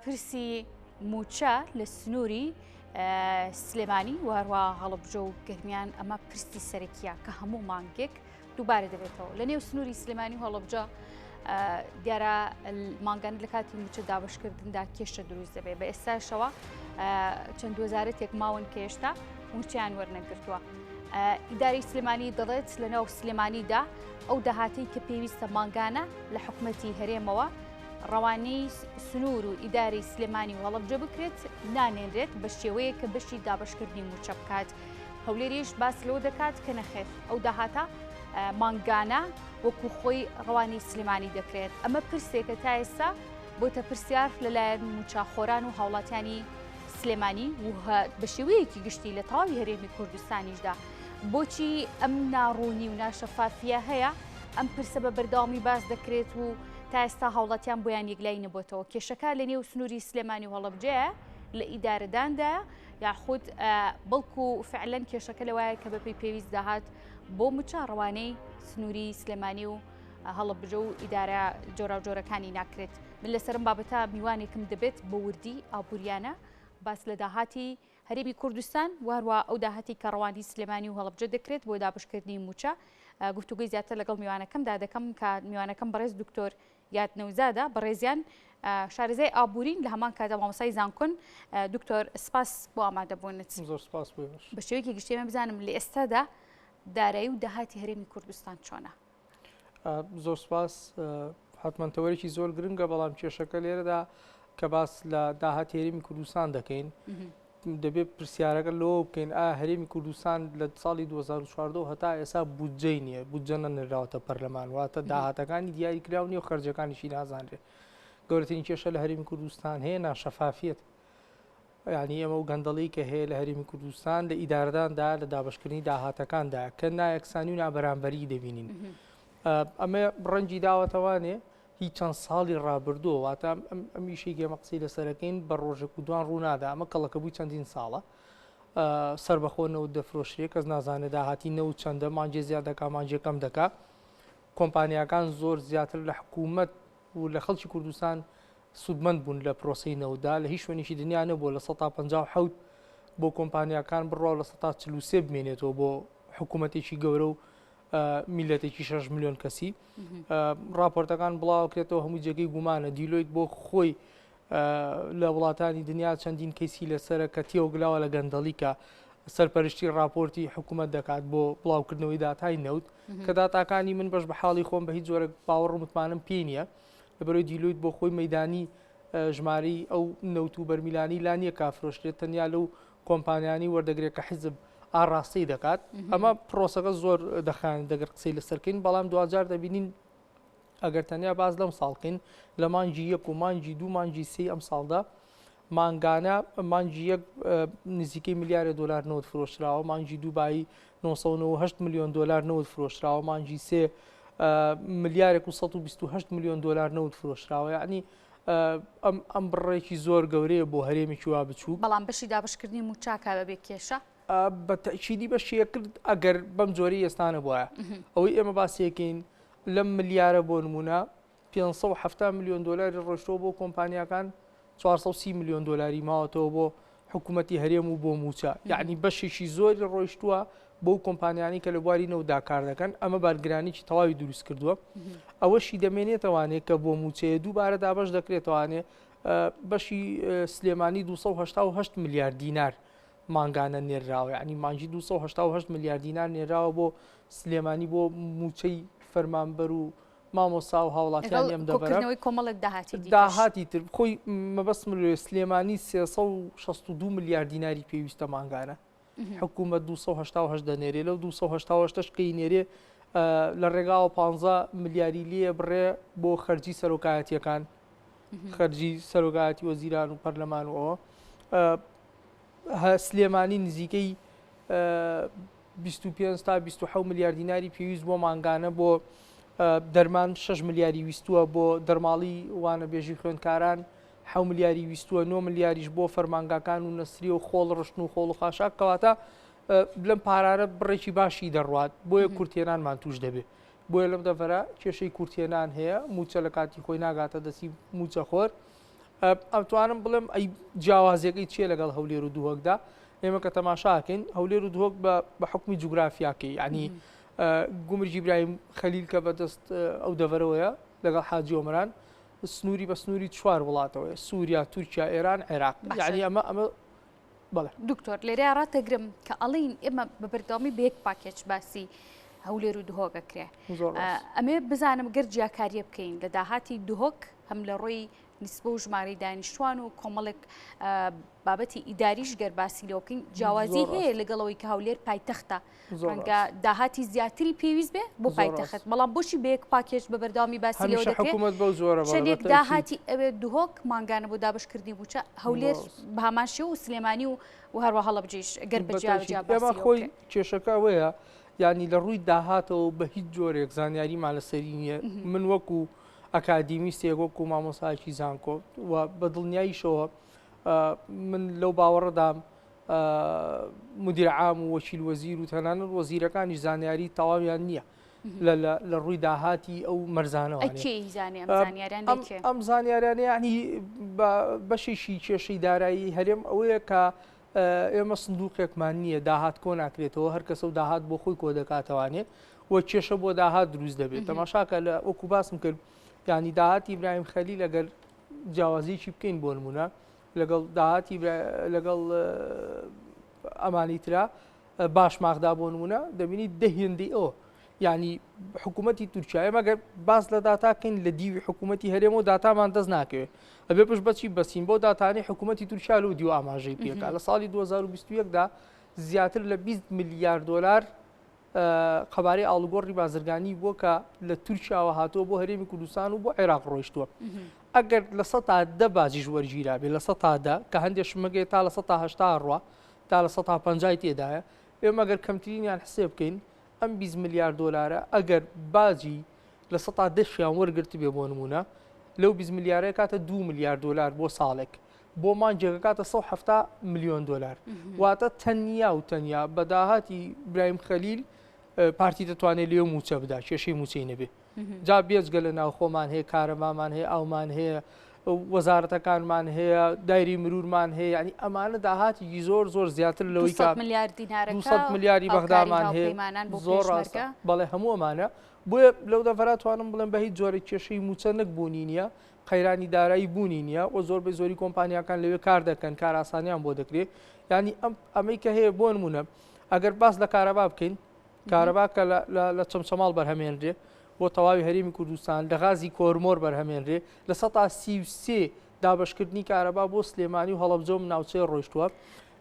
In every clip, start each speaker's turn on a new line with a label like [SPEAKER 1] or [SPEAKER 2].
[SPEAKER 1] پرسی مووچە لە سنووری سلێمانی و هەروە هەڵبجە و گەرمیان ئەمە پرسی سەرەکیە کە هەموو مانگێک دووبارە دەبێتەوە لە نێو سنووری سلێمانی و هەڵبجە دیارە مانگانە لە کاتی مووچە دابشکردندا کێشە دروست دەبێت بە ئێستاشەوە چەند وەزارەتێک ماون کە هێشتا مووچەیان وەرنەگرتووە. ئیداری سلێمانی دەڵێت لەناو سلێمانیدا ئەو داهاتەی کە پێویستە مانگانە لە حکومەتی هەرێمەوە ڕەوانەی سنوور و ئیداری سلێمانی و هەڵەبجە بکرێت نانێنرێت بە شێوەیەک کە بەشی دابەشکردنی مووچە بکات. هەولێریش باس لەوە دەکات کە نەخێر ئەو داهاتە مانگانە وەکو خۆی ڕەوانی سلێمانی دەکرێت. ئەمە پرسێکە تا ئێستا بۆتە پرسیار لەلایەن مووچەخۆران و هاوڵاتیانی سلێمانی و بە شێوەیەکی گشتی لە تەواوی هەرێمی کوردستانیشدا. بۆچی ئەم ناڕوونی و ناشەفافیە هەیە؟ ئەم پرسە بە بەردەوامی باس دەکرێت و تا ئێستا هاوڵاتیان بۆیان یەکلایی نەبووەتەوە. کێشەکە لە نێو سنووری سلێمانی و هەڵەبجەیە، لە ئیدارەداندایە یاخود بەڵکو فعلەن کێشەکە لەوایە کە بەپێی پێویست داهات بۆ مووچە ڕەوانەی سنووری سلێمانی و هەڵەبجە و ئیدارە جۆراوجۆرەکانی ناکرێت. من لەسەرم بابەتە میوانێکم دەبێت بە وردی ئابووریانە باس لە داهاتی هەرێمی کوردستان و هەروەها ئەو داهاتی کە ڕەوانی سلێمانی و هەڵەبجە دەکرێت بۆ دابشکردنی مووچە گفتوگۆی زیاتر لەگەڵ میوانەکەمدا دەکەم کە میوانەکەم بەڕێز دکتۆر یاد نەوزادە بەڕێزیان شارەزای ئابوورین لە هەمان کاتدا مامۆستای زانکۆن دکتۆر سپاس بۆ ئامادەبوونت.
[SPEAKER 2] زۆر سپاس بۆ ئێوەش.
[SPEAKER 1] بە شێوەیەکی گشتی ئێمە بزانم لە ئێستادا دارایی و داهاتی هەرێمی کوردستان چۆنە؟
[SPEAKER 2] زۆر سپاس حتمما تەوەرێکی زۆر گرنگە بەڵام کێشەکە لێرەدا کە باس لە داهاتی هەرێمی کوردستان دەکەین دەبێت پرسیارەکە لەوە بکەین ئا هەرێمی کوردستان لە ساڵی 2014 هەتا ئێسا بودجەی نییە بودجە نەنراوەتە پەرلەمان واتە داهاتەکانی دیاری کراو نیە و خەرجەکانیشی نازانرێت گەورەترین کێشە لە هەرێمی کوردستان هەیە ناشەفافیەت یانی ئێمە و گەندەڵی کە هەیە لە هەرێمی کوردستان لە ئیدارەداندا لە دابەشکردنی داهاتەکاندا کە نایەکسانی و نابەرامبەری دەبینین ئەمە ڕەنجی داوەتەوانێ هی چەند ساڵی ڕابردووە واتە ئەم ئیشەی گەمە قسەی لەسەرەکەین بە ڕۆژێک و دوان ڕوونادا ئەمە کەڵەکە بووی چەندین ساڵە سربەخۆ نەوت دەفرۆشرێ کەس نازانێت داهاتی نەوت چەندە مانجێ زیاد دەکا مانجێ کەم دەکا کۆمپانیاکان زۆر زیاتر لە حکوومەت و لە خەڵکی کوردستان سوودمەند بوون لە پرۆسەی نەوتدا، لە هیچ شوێنێکی دنیا نەبووە 57% بۆ کۆمپانیاکان بڕوا و 43% بمێنێتەوە بۆ حکوومەتێکی گەورە و میلەتێکی 6 میلیۆن کەسی راپۆرتەکان بڵاوکرێتەوە هەموو جێگەی گومانە دیلۆیت بۆ خۆی لە وڵاتانی دنیا چەندین کەیسی لەسرە کە تێوەگلاوە لە گەندەڵی کە سەرپەرشتی راپۆرتی حکوومەت دەکات بۆ بڵاوکردنەوەی داتای نەوت کە داتاکانی من بەش بە حاڵی خۆم بە هیچ جۆرێک باوەڕ و متمانەم پێی نییە لەبەرەوەی دیلۆیت بۆ خۆی مەیدانی ژمارەی ئەو نەوت و بەرمیلانی لا نییە کە فرۆشرێت تەنیا لەو کۆمپانیانی وەردەگرێت کە حیزب ئاڕاستەی دەکات ئەمە پرۆسەکە زۆر دەخایەن دەگەر قسەی لەسەرکەین بەڵام دواجار دەبینین ئەگەر تەنیا باز لەم ساڵکەین لە مانگی یەک و مانگی دوو مانگی سێی ئەم ساڵدا مانگانە مانگی یەک نزیکەی ملیارێ دۆلار نەوت فرۆشراوە، مانگی دوو بایی 998 ملیۆن دۆلار نەوت فرۆشراوە، مانگی سێ ملیارێک و 128 ملیۆن دۆلار نەوت فرۆشراوە یعنی ئەم ئەم بڕێکی زۆر گەورەیە بۆ هەرێمێکی وا بچووک.
[SPEAKER 1] بەڵام بەشی دابەشکردنی مووچە کا بەبێ کێشە؟
[SPEAKER 2] بە تەئکیدی بەشی کرد ئەگەر بەم جۆرەی ئێستا نەبوایە. ئەوەی ئێمە باسی ئەکەین لەم ملیارە بۆ نموونە 570 ملیۆن دۆلاری ڕۆشتەوە بۆ کۆمپانیاکان، 430 ملیۆن دۆلاری ماوەتەوە بۆ حکوومەتی هەرێم و بۆ مووچە، یەعنی بەشێکی زۆری ڕۆیشتووە بەو کۆمپانیانەی کە لە بواری نەوتدا کار دەکەن، ئەمە بارگرانیی تەواوی دروست کردووە. ئەوەشی دەمێنێتەوانێ کە بۆ مووچەیە دووبارە دابەش دەکرێتەوانێ بەشی سلێمانی 288 ملیار دینار مانگانە نێرراوە، یەعنی مانگی 288 ملیار دینار نێراوە بۆ سلێمانی بۆ مووچەی فەرمانبەر و مامۆستا و هاوڵاتیانی ئەم دەڤەرە.
[SPEAKER 1] کۆکردنەوەی کۆمەڵێک داهاتی دیکەش.
[SPEAKER 2] داهاتی تر خۆی مەبەستم لێ سلێمانی 362 ملیار دیناری پێویستە مانگانە. حکوومەت 288 دەنێرێ لەو 288 کەی نێرێ لە ڕێگاوە 15 ملیاری لێ بڕێ بۆ خەرجی سەرۆکایەتیەکان خەرجی سەرۆکایەتی وەزیران و پەرلەمان و ئەوە سلێمانی نزیکەی 25 تا 27 ملیار دیناری پێویست بۆ مانگانە بۆ دەرمان 6 ملیاری ویستووە بۆ دەرماڵی وانەبێژی خوێندکاران حەو ملیاری ویستووە 9 ملیاریش بۆ فەرمانگاکان و نەسری و خۆڵ ڕشتن و خۆڵ و خاشاک کەواتە لەم پارانە بڕێکی باشی دەڕوات بۆیە کورتێنانمان توش دەبێت بۆیە لەم دەڤەرە کێشەی کورتێنان هەیە موچە لە کاتی خۆی ناگاتە دەستی موچەخۆر. ئەتوانم بڵێم ئەی جیاوازیەکەی چییە لەگەڵ هەولێر و دهۆکدا؟ ئێمە کە تەماشاکەین هەولێر و دهۆک بە حکومی جوگرافیاکەی یعنی گومرگی برایم خەلیل کە بەدەست ئەو دەڤەرەوەیە لەگەڵ حاجی ئۆمەران سنووری بە سنووری چوار وڵاتەوەیە سووریا تورکیا ئێران عێراق یعنی ئەمە ئەمە بەڵێ.
[SPEAKER 1] دکتۆر لێرەیا ڕاتەگرم کە ئەڵین ئێمە بە بەردەوامی بە یەک پاکێج باسی هەولێر و دهۆک ئەکرێ ئەمێ بزانم گەر جیاکاریە بکەین لە داهاتی دهۆک هەم لە ڕووی نیسبە و ژمارەی دانیشتوان و کۆمەڵێک بابەتی ئیداریش گەر باسی لەوە بکەین جیاوازی هەیە لەگەڵەوەی کە هەولێر پایتەختە ڕەنگە داهاتی زیاتری پێویست بێ بۆ پایتەخت بەڵام بۆچی بە یەک پاکێج بە بەردەوامی باسی لەوە دەکرێت
[SPEAKER 2] حکوومەت بەو جۆرە
[SPEAKER 1] چەندێک داهاتی ئەوێ دهۆک مانگانە بۆ دابشکردنی مووچە هەولێر بە هەمان شێوە و سلێمانی و و هەروە هەڵەبجەیش گەر بە جیا جیا باسی لەوە
[SPEAKER 2] خۆی کێشەکە ئەوەیە یعنی لە ڕووی داهاتەوە بە هیچ جۆرێک زانیاریمان لەسەری نییە من وەکو ئەکادیمیستێک وەکو مامۆسایەکی زانکۆ و بە دڵنیاییشەوە من لەو باوەڕەدام مدیر عام و وەکیل وەزیر و تەنانەت وەزیرەکانیش زانیاری تەواویان نییە لە ڕووی داهاتی ئەو مەرزانەوە ئەم زانیارانە ینی بەشێکی کێشەی دارایی هەرێم ئەوەیە کە ئێمە سندوقێکمان نییە داهات کۆ ناکرێتەوە هەر کەسە و داهات بۆ خۆی کۆ دەکاتەوانێ و کێشە بۆ داهات دروست دەبێت تەماشاکە لە وەکو باسم کرد ینی داهاتی ئیبراهیم خەلیل ئەگەر جیاوازیی بکەین بۆ نمونە لەگەڵ داهاتی لەگەڵ ئەمانی ترا باشماخدا بۆ نمونە دەبینی دە هێندەی ئەوە یعنی حکوومەتی تورکیا ئێمە گەر باس لە داتاکەین لە دیوی حکوومەتی هەرێم و داتامان دەست ناکەوێت ئەبێ پشت بەچی بەسین بۆ داتانی حکوومەتی تورکیا لەو دیو ئاماژەی پێکا لە ساڵی 2021 دا زیاتر لە 20 ملیار دلار قەبارەی ئاڵوگۆڕی بازرگانی بووە کە لە تورکیاوە هاتووە بۆ هەرێمی کوردستان و بۆ عێراق ڕۆیشتووە. ئەگەر 10% باجیش وەرگیرابێ 10% کە هەندێک شمەگەیە تا 80% ڕوا تا 50% تێدایە ئێمە ئەگەر کەمترینیان حسێب بکەین ئەم 20 ملیار دۆلارە ئەگەر باجی 10%یان وەرگرتبێ بۆ نمونە لەو 20 ملیارە کاتە 2 ملیار دۆلار بۆ ساڵێک بۆ مانگێک ئەکاتە 170 ملیۆن دۆلار واتە تەنیا و تەنیا بە داهاتی برایم خەلیل پارتی دەتوانێت لێ موچە بدا کێشەی موچەی نەبێ جا بێجگە لە ناوخۆمان هەیە کارەبامان هەیە ئاومان هەیە وەزارەتەکانمان هەیە دایری مرورمان هەیە ینی ئەمانە داهاتێکی زۆر زۆر زیاتر لەوەی
[SPEAKER 1] کە ملیار دینارەکە
[SPEAKER 2] 200 ملیاری بەغدامان هەیە زۆر ڕاستە بەڵێ هەموو ئەمانە بۆیە لەو دەڤەرا توانم بڵێم بە هیچ جۆرێک کێشەی موچە نەک بوونی نییە قەیرانی دارایی بوونی نییە و زۆربەی زۆری کۆمپانیاکان لەوێ کار دەکەن کارئاسانیان بۆ دەکرێت یانی ئەم ئەمەی کە هەیە بۆ نمونە ئەگەر باس لە کارەبا بکەین کارەبا کە لە چەمچەماڵ بەرهەمێنرێ بۆ تەواوی هەرێمی کوردستان لە غازی کۆرمۆر بەرهەمێنرێ 33% دابشکردنی کارەبا بۆ سلێمانی و هەڵەبجە و ناوچەیە ڕۆیشتووە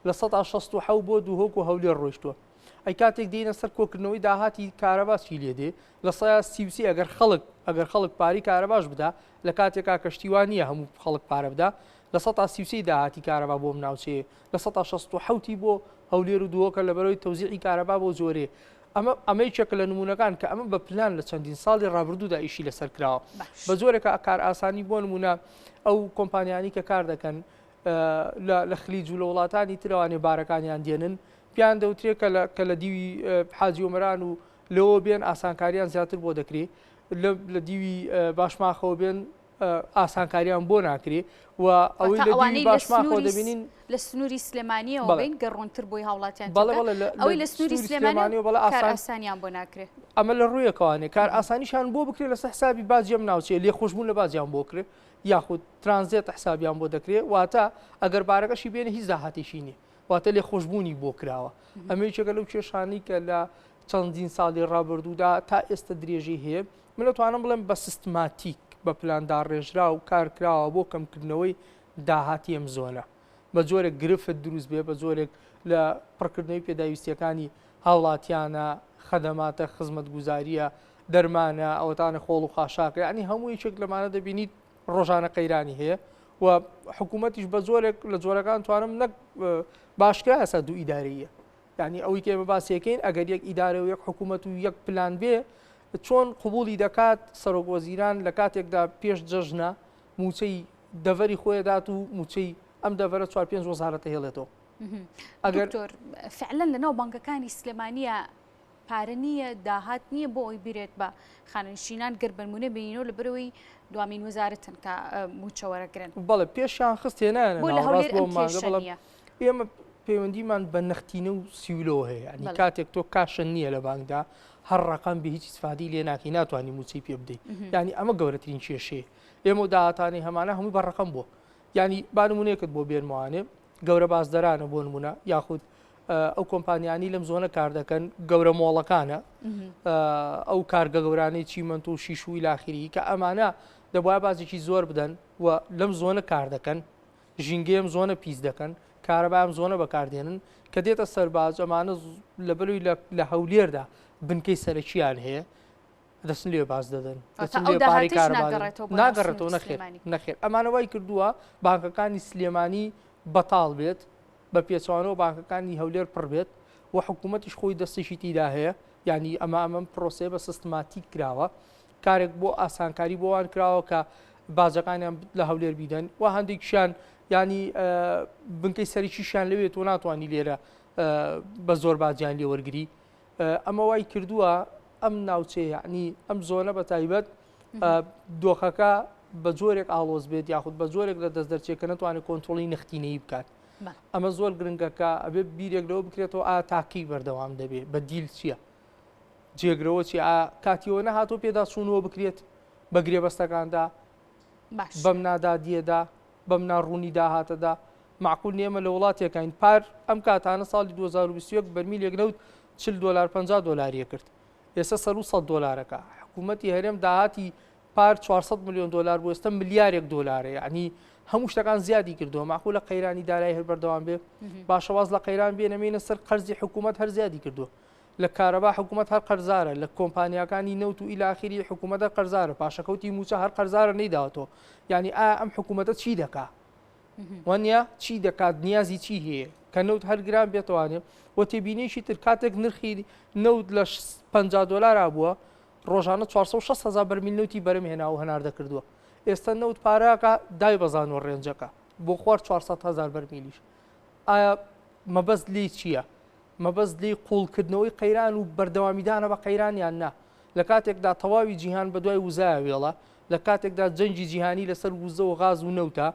[SPEAKER 2] 67% بۆ دهۆک و هەولێر ڕۆیشتووە ئەی کاتێک دێینە سەر کۆکردنەوەی داهاتی کارەبا چی لێ دێ؟ 33% ئەگەر خەڵک ئەگەر خەڵک پارەی کارەباش بدا لە کاتێکا کە شتی وا نییە هەموو خەڵک پارە بدا 33% داهاتی کارەبا بۆ ئەم ناوچەیە 67% ی بۆ هەولێر و دهۆکە لەبەرەوەی تەوزیعی کارەبا بۆ جۆرێ ئەمە ئەمە یەکێکە لە نموونەکان کە ئەمە بە پلان لە چەندین ساڵی ڕابردوودا ئیشی لەسەر کراوە بە جۆرێکە کارئاسانی بۆ نموونە ئەو کۆمپانیانی کە کار دەکەن لە خلیج و لە وڵاتانی ترەوانێ بارەکانیان دێنن پێیان دەوترێ کە لە کە لە دیوی حاجی ئۆمەران و لەوە بێن ئاسانکاریان زیاتر بۆ دەکرێ لە دیوی باشماخەوە بێن ئاسانکاریان بۆ ناکرێ و ئەوەی لە دیوی باشماخەوە دەبینین
[SPEAKER 1] لە سنووری سلێمانیەوە بین گەر ڕوونتر بۆی هاوڵاتیان ئەوەی لە سنووری سلێمانیەوە بەڵێ ئاسانیان بۆ ناکرێ
[SPEAKER 2] ئەمە لە ڕوویەکەوانێ کار ئاسانیشان بۆ بکرێ لەسەر حسابی باجی ئەم ناوچەیە لێخۆشبوون لە باجیان بۆ کرێ یاخود ترانزێت حسابیان بۆ دەکرێ واتە ئەگەر بارەکەشی بێنێ هیچ داهاتێکی نییە واتە لێخۆشبوونی بۆ کراوە ئەمە یەکێکە لەو کێشانەی کە لە چەندین ساڵی ڕابردوودا تا ئێستا درێژەی هەیە من دەتوانم بڵێم بە سیستماتیک بە پلانداڕێژراو کار کراوە بۆ کەمکردنەوەی داهاتی ئەم زۆنە بە جۆرێک گرفت دروست بێ بە جۆرێک لە پڕکردنەوەی پێداویستیەکانی هاوڵاتیانە خەدەماتە خزمەتگوزاریە دەرمانە ئەوەتانە خۆڵ و خاشاکە یعنی هەموو یەکێک لەمانە دەبینیت ڕۆژانە قەیرانی هەیە و حکوومەتیش بە جۆرێک لە جۆرەکان توانم نەک باشکرا ئێستا دوو ئیدارەیە یعنی ئەوەی کە ئێمە باسیەکەین ئەگەر یەک ئیدارە و یەک حکوومەت و یەک پلان بێ چۆن قوبولی دەکات سەرۆک وەزیران لە کاتێکدا پێش جەژنە موچەی دەڤەری خۆیدات و موچەی ئەم دەڤەرە چوار پێنج وەزارەتە هێڵێتەوە
[SPEAKER 1] ئەگەر فعلەن لەناو بانکەکانی سلێمانیە. پارە نییە، داهات نییە بۆ ئەوی بیرێت بە خانەنشینان گەر بەنمونە بینینەوە لەبەرەوەی دوامین وەزارەتن کە مووچە وەرەگرن.
[SPEAKER 2] بەڵێ پێشیان خست هێنایانە
[SPEAKER 1] بۆ لە
[SPEAKER 2] ناوەڕاست
[SPEAKER 1] هەولێر
[SPEAKER 2] بۆ
[SPEAKER 1] ئەم
[SPEAKER 2] مانگە
[SPEAKER 1] کێشە
[SPEAKER 2] بەڵام
[SPEAKER 1] نییە؟
[SPEAKER 2] ئێمە پەیوەندیمان بە نەختینە و سیولەوە هەیە ینی کاتێک تۆ کاشە نییە لە بانکدا هەر ڕقم بێ هیچ ئیسفادەی لێ ناکەی ناتوانانی مووچەی پێ بدەیت ینی ئەمە گەورەترین کێشەیە ئێمە و داهاتانی هەمانە هەمووی بە ڕقم بووە ینی با نمونەیەکت بۆ بێنمەوانێ گەورە بازدەرانە بۆ نمونە یاخود ئەو کۆمپانیانی لەم زۆنە کار دەکەن گەورە مۆڵەکانە ئەو کارگە گەورانەی چیمەنت و شیش و ئیلاخیری کە ئەمانە دەبواە بازێکی زۆر بدەن و لەم زۆنە کار دەکەن ژینگەی ئەم زۆنە پیس دەکەن کارەبا ئەم زۆنە بەکاردێنن کە دێتە سەرباز ئەمانە لەبەروی لە هەولێردا بنکەی سەرەکییان هەیە دەچن لێ باز دەدەن دەچن لێ پارەی کارەبا ناگەڕێتەوە نەخێر نەخێر ئەمانە وای کردووە بانکەکانی سلێمانی بەتاڵ بێت بە پێچەوانەوە بانکەکانی هەولێر پڕ بێت و حکوومەتیش خۆی دەستێکی تیدا هەیە یعنی ئەمە ئەمەم پرۆسەیە بە سیستماتیک کراوە کارێک بۆ ئاسانکاری بۆ وان کراوە کە باجەکانیان لە هەولێر بیدەن و هەندێکیان ینی بنکەی سەرکیشیان لەوێت و ناتوانانی لێرە بە زۆر باجیان لێوەرگری ئەمە وای کردووە ئەم ناوچەیە یعنی ئەم زۆنە بە تایبەت دۆخەکە بە جۆرێک ئاڵۆز بێت یاخود بە جۆرێک لە دەست دەرچێت کە نەتوانێت کۆنترۆڵی نەختینەیی بکات ئەمە زۆر گرنگە کە ئەبێ بیرێک لەوە بکرێتەوە ئا تاقی بەردەوام دەبێ بەدیل چییە؟ جێگرەوە چی ئا کاتیەوە نەهاتۆ پێداچوونەوە بکرێت بە گرێبەستەکاندا بەم نادادیەدا بەم ناڕوونی داهاتەدا معقول نیە ئێمە لە وڵاتێکین پار ئەم کاتانە ساڵی 2021 بەرمیلێک نەوت 40 دۆلار 50 دۆلاریە کرد ئێستا سەر 100 دۆلارەکە حکوومەتی هەرێم داهاتی پار 400 میلیۆن دۆلار بۆ ئێستا ملیارێک دۆلارە یعنی هەموو شتەکان زیادی کردووە معقولە قەیرانی دارایی هەر بەردەوام بێ باشە واز لە قەیران بێنەمینە سەر قەرزی حکوومەت هەر زیادی کردووە لە کارەبا حکوومەت هەر قەرزارە لە کۆمپانیاکانی نەوت و ئیلاخیری حکوومەت هەر قەرزارە پاشەکەوتی مووچە هەر قەرزارە نەیداوەتەوە یعنی ئایا ئەم حکوومەتە چی دەکا وانە چی دەکات نیازی چی هەیە کە نەوت هەر گران بێتوانێ و تێبینێکی تر کاتێک نرخی نەوت لە 50 دلار بووە ڕۆژانە 460 هزار بەرمیل نەوتی بەرم هێنا و هەناردە کردووە ئێستا نەوت پاراکە دای بەزانوە ڕێنجەکە بۆ خوار 400 هزار بەرمیلیش ئایا مەبەست لێی چییە؟ مەبەست لێی قووڵکردنەوەی قەیران و بەردەوامیدانە بە قەیران یان نا؟ لە کاتێکدا تەواوی جیهان بەدوای وزەیا وێڵە، لە کاتێکدا جەنگی جیهانی لەسەر وزە و غاز و نەوتە،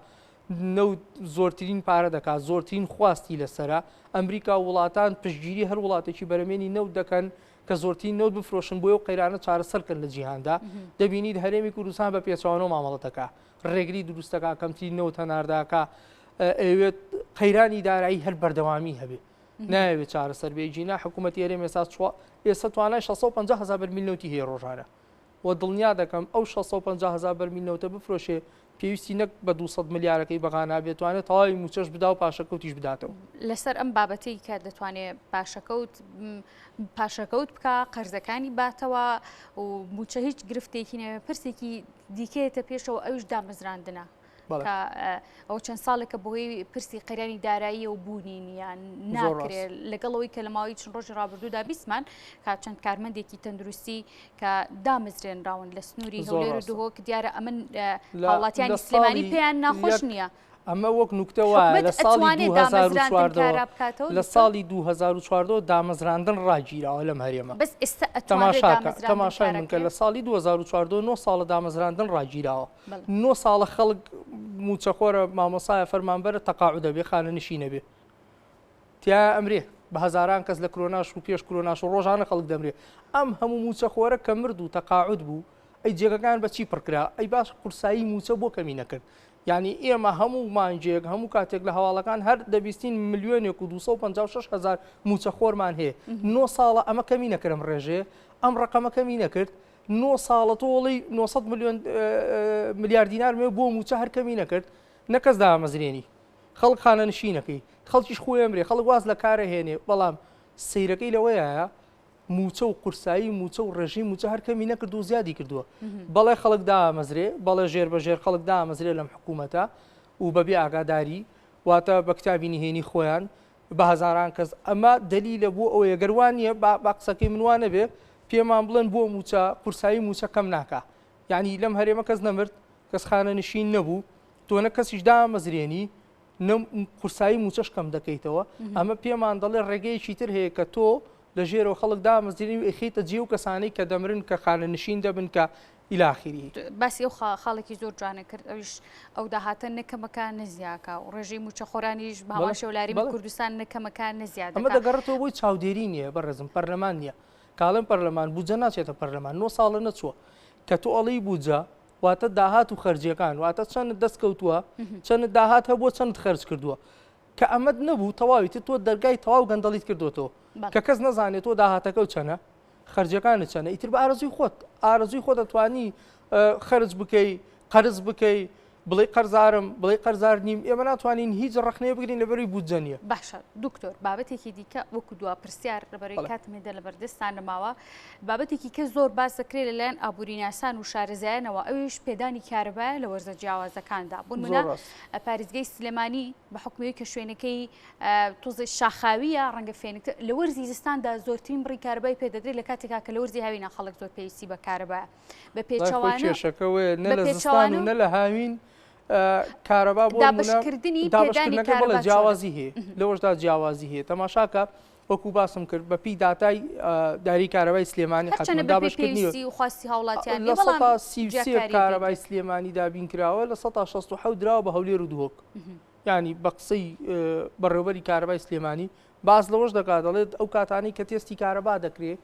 [SPEAKER 2] نەوت زۆرترین پارە دەکات، زۆرترین خواستی لەسەرە، ئەمریکا و وڵاتان پشتگیری هەر وڵاتێکی بەرەمێنی نەوت دەکەن کە زۆرترین نەوت بفرۆشن بۆ ئەو قەیرانە چارەسەر کەن لە جیهاندا، دەبینیت هەرێمی کوردستان بە پێچەوانەوە مامەڵە دەکا، ڕێگری دروست دەکا، کەمترین نەوت هەناردە ئەکا، ئەیەوێت قەیرانی دارایی هەر بەردەوامی هەبێ. نایەوێت چارەسەر بێ گینا حکوومەتی هەرێم ئێستا ئێستا توانای 650 هزار بەرمیل نەوتی هەیە ڕۆژانە و دڵنیا دەکەم ئەو 650 هزار بەرمیل نەوتە بفرۆشێ پێویستی نەک بە 200 ملیارەکەی بەغا نابێت توانێت تەواوی مووچەش بدا و پاشەکەوتیش بداتەوە.
[SPEAKER 1] لەسەر ئەم بابەتەی کە دەتوانێت پاشەکەوت پاشەکەوت بکە قەرزەکانی باتەوە و مووچە هیچ گرفتێکی نەوێ پرسێکی دیکەیەتە پێشەوە ئەویش دامەزراندنە. کە ئەو چەند ساڵێکە بۆی پرسی قەیرانی داراییە و بوونی نییە ناکرێت لەگەڵەوەی کە لە ماوەی چەند ڕۆژی ڕابردوودا بیستمان کە چەند کارمەندێکی تەندروستی کە دامەزرێنراون لە سنووری هەولێر و دهۆک دیارە ئەمن هاوڵاتیانی سلێمانی پێیان ناخۆش نییە.
[SPEAKER 2] ئەمە وەک نوکتە وایە لە ساڵی 2014 لە ساڵی 2014 دامەزراندن ڕاگیراوە لەم هەرێمە
[SPEAKER 1] بەس ئێستا ئەتوانرێت
[SPEAKER 2] تەماشاکە تەماشای من کە لە ساڵی 2014 9 ساڵە دامەزراندن ڕاگیراوە 9 ساڵە خەڵک موچەخۆرە مامۆسایە فەرمانبەرە تەقاعودە بێ خانەنشینە بێ تیا ئەمرێ بە هەزاران کەس لە کرۆناش و پێش کرۆناش و ڕۆژانە خەڵک دەمرێ ئەم هەموو موچەخۆرە کە مرد و تەقاعود بوو ئەی جێگەکان بە چی پڕکرا ئەی باش قورسایی موچە بۆ کەمی نەکرد یانی ئێمە هەموو مانگێک هەموو کاتێک لە هەواڵەکان هەر دەبیستین ملیۆنێک و 256 هەزار مووچەخۆرمان هەیە نۆ ساڵە ئەمە کەمی نەکرد ئەم ڕێژەیە ئەم ڕقەمە کەمی نەکرد نۆ ساڵە تۆڵی 900 ملیۆن ملیار دینار مێ بۆ مووچە هەر کەمی نەکرد نەکەس دامەزرێنی خەڵک خانەنشینەکەی خەڵکیش خۆی ئەمرێ خەڵک واز لە کارە هێنێ بەڵام سەیرەکەی لەوەیە مووچە و قورسایی مووچە و ڕێژەی مووچە هەر کەمی نەکردووە و زیادی کردووە. بەڵێ خەڵک دامەزرێ، بەڵێ ژێر بە ژێر خەڵک دامەزرێ لەم حکوومەتە و بە بێ ئاگاداری، واتە بە کتابی نهێنی خۆیان، بە هەزاران کەس. ئەمە دەلیلە بۆ ئەوەی گەر وا نییە، با با قسەکەی من وا نەبێ، پێمان بڵێن بۆ مووچە، قورسایی مووچە کەم ناکا. یانی لەم هەرێمە کەس نەمرد، کەس خانەنشین نەبوو، تۆ نە کەسیش دامەزرێنی، نە قورسایی مووچەش کەم دەکەیتەوە. ئەمە پێمان دەڵێ ڕێگەیەکی تر هەیە کە تۆ لە ژێرەوە خەڵک دامەزرێنی و ئەیخەیتە جێ و کەسانەی کە دەمرن کە خانەنشین دەبن کە الی آخره.
[SPEAKER 1] باسی ئەو خاڵێکی زۆر جوانە کرد ئەویش ئەو داهاتە نە کەمەکە نە زیاکە و ڕێژەی مووچەخۆرانیش بە هەمان شێوە لە هەرێمی کوردستان نە کەمەکە نە زیاد
[SPEAKER 2] ئەمە دەگەڕێتەوە بۆی چاودێری نییە بەڕێزم پەرلەمان نییە کاڵێم پەرلەمان بودجە ناچێتە پەرلەمان نۆ ساڵە نەچووە کە تۆ ئەڵێی بودجە واتە داهات و خەرجیەکان واتە چەند دەست کەوتووە چەند داهات هەبووە چەند خەرج کردووە کە ئەمەت نەبوو تەواوی تر تۆ دەرگای تەواو گەندەڵیت کردوەتەوە کە کەس نەزانێت تۆ داهاتەکە و چەنە خەرجەکانت چەنە ئیتر بە ئارەزوی خۆت ئارەزوی خۆت دەتوانی خەرج بکەی قەرز بکەی بڵێ قەرزارم بڵێ قەرزار نیم ئێمە ناتوانین هیچ ڕخنەیە بگرین لەبەروی بودجە نییە.
[SPEAKER 1] باشە دکتۆر بابەتێکی دیکە وەکو دوا پرسیار لەبەرەی کاتم هێندە لەبەردەستان نەماوە بابەتێکی کە زۆر باس دەکرێت لەلایەن ئابووریناسان و شارەزایانەوە ئەویش پێدانی کارەبایە لە وەرزە جیاوازەکاندا بۆ نمونە پارێزگەی سلێمانی بە حکومی کە شوێنەکەی تۆزێ شاخاویە ڕەنگە فێنکتر لە وەرزی زستاندا زۆرترین بڕی کارەبای پێدەدرێت لە کاتێکا کە لە وەرزی هاوینە خەڵک زۆر پێویستی بە کارەبایە بە پێچەوانە
[SPEAKER 2] کێشەکە وەیە نە لە زستان و نە لە هاوین کارەبا بۆ
[SPEAKER 1] دابەشکردنی پێدانی کارەبا
[SPEAKER 2] جیاوازی هەیە لەوەشدا جیاوازی هەیە تەماشاکە وەکو باسم کرد بە پێی داتای داری کارەبای سلێمانی
[SPEAKER 1] هەرچەندە بە پێی پێویستی و خواستی هاوڵاتیان
[SPEAKER 2] نییە بەڵام 33 کارەبای سلێمانی دابین کراوە 67% دراوە بە هەولێر و دهۆک یانی بە قسەی بەڕێوبەری کارەبای سلێمانی باس لەوەش دەکات دەڵێت ئەو کاتانەی کە تێستی کارەبا دەکرێت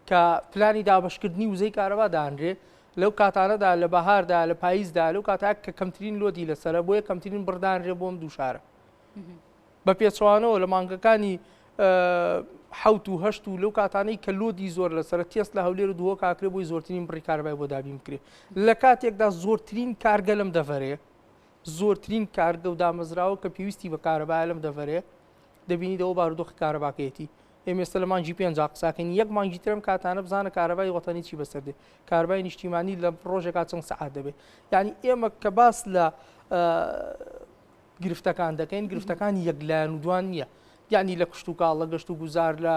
[SPEAKER 2] کە پلانی دابەشکردنی وزەی کارەبا دانرێ لەو کاتانەدا لە بەهاردا لە پاییزدا لەو کاتە کە کەمترین load ی لەسەرە بۆیە کەمترین بڕدانرێ بۆم دوو شارە بە پێچەوانەوە لە مانگەکانی حەوت و هەشت و لەو کاتانەی کە load ی زۆر لەسەرە تێست لە هەولێر و دهۆک ئاکرێ بۆی زۆرترین بڕی کارەبای بۆ دابین بکرێ لە کاتێکدا زۆرترین کارگە لەم دەڤەرەیە زۆرترین کارگە و دامەزراوە کە پێویستی بە کارەبایە لەم دەڤەرەیە دەبینیت ئەوە بارودۆخی کارەباکەیەتی ئێمە ئێستا لە مانگی پێنجا قساکەین یەک مانگی ترم کاتانە بزانە کارەبای وەتەنی چی بەسەر دێ کارەبای نیشتیمانی لە ڕۆژێکا چەند سەعات دەبێت یعنی ئێمە کە باس لە گرفتەکان دەکەین گرفتەکانی یەک لایەن و دوان نییە یعنی لە کشتوکاڵ لە گەشت و گوزار لە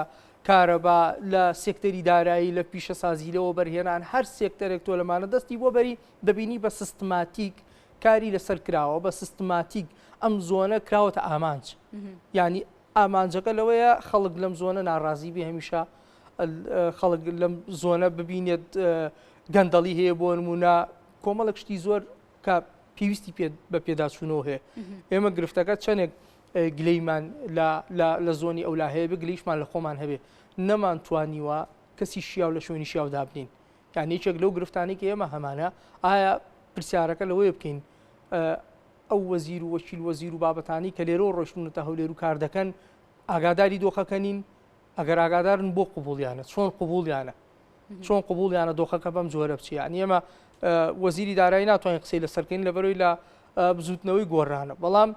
[SPEAKER 2] کارەبا لە سێکتەری دارایی لە پیشەسازی لەوە بەرهێنان هەر سێکتەرێک تۆ لەمانە دەستی بۆ بەری دەبینی بە سیستماتیک کاری لەسەر کراوە بە سیستماتیک ئەم زۆنە کراوەتە ئامانج یعنی ئامانجەکە لەوەیە خەڵک لەم زۆنە ناڕازی بێ هەمیشە خەڵک لەم زۆنە ببینێت گەندەڵی هەیە بۆ نمونە کۆمەڵێک شتی زۆر کە پێویستی بە پێداچوونەوە هەیە ئێمە گرفتەکە چەندێک گلەیمان لە زۆنی ئەولا هەیە بگلیشمان لە خۆمان هەبێ نەمان توانیوە کەسی شیاو لە شوێنی شیاو دابنین یان یەکێک لەو گرفتانەی کە ئێمە هەمانە ئایا پرسیارەکە لەوەیە بکەین ئەو وەزیر و وەکیل وەزیر و بابەتانی کە لێرەوە ڕۆشتونەتە هەولێر و کار دەکەن ئاگاداری دۆخەکە نین ئەگەر ئاگادارن بۆ قوبولیانە چۆن قوبولیانە چۆن قوبولیانە دۆخەکە بەم جۆرە بچی یعنی ئێمە وەزیری دارایی ناتوانین قسەی لەسەرکەین لەبەرەوەی لە بزوتنەوەی گۆڕانە بەڵام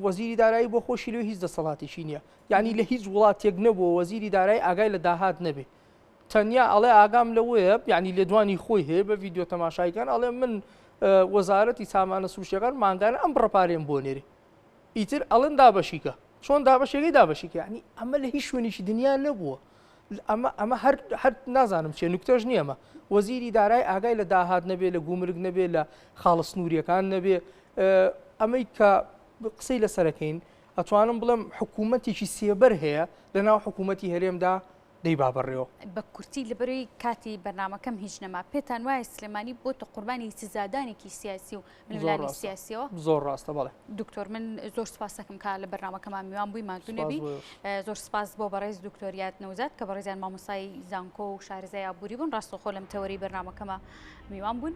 [SPEAKER 2] وەزیری دارایی بۆ خۆشی لەوێ هیچ دەسەڵاتێکی نییە یعنی لە هیچ وڵاتێک نەبووە وەزیری دارایی ئاگای لە داهات نەبێ تەنیا ئەڵێ ئاگام لەوەیە یعنی لێدوانی خۆی هەیە بە ڤیدیۆ تەماشایکەن ئەڵێ من وەزارەتی سامانە سروشتیەکان مانگانە ئەم بڕە پارەیەم بۆ نێرێ ئیتر ئەڵێن دابەشیکە چۆن دابەشێکی دابەشیکە یعنی ئەمە لە هیچ شوێنێکی دنیا نەبووە ئەمە ئەمە هەر هەر نازانم چێ نوکتەش نییە ئەمە وەزیری دارای ئاگای لە داهات نەبێ لە گومرگ نەبێ لە خاڵە سنووریەکان نەبێ ئەمەی کە قسەی لەسەرەکەین ئەتوانم بڵێم حکوومەتێکی سێبەر هەیە لە ناو حکوومەتی هەرێمدا دەیبا بەڕێوە.
[SPEAKER 1] بە کورتی لەبەرەی کاتی بەرنامەکەم هیچ نەما، پێتان وایە سلێمانی بۆتە قوربانی سزادانێکی سیاسی و ململانێی سیاسیەوە؟
[SPEAKER 2] زۆر ڕاستە بەڵێ.
[SPEAKER 1] دکتۆر من زۆر سپاس دەکەم کە لە بەرنامەکەمان میوان بووی ماندوو نەبی. زۆر سپاس بۆ بەڕێز دکتۆر یاد نەوزاد کە بەڕێزیان مامۆستای زانکۆ و شارەزای ئابووری بوون ڕاستەوخۆ لەم تەوەرەی بەرنامەکەمە میوان بوون.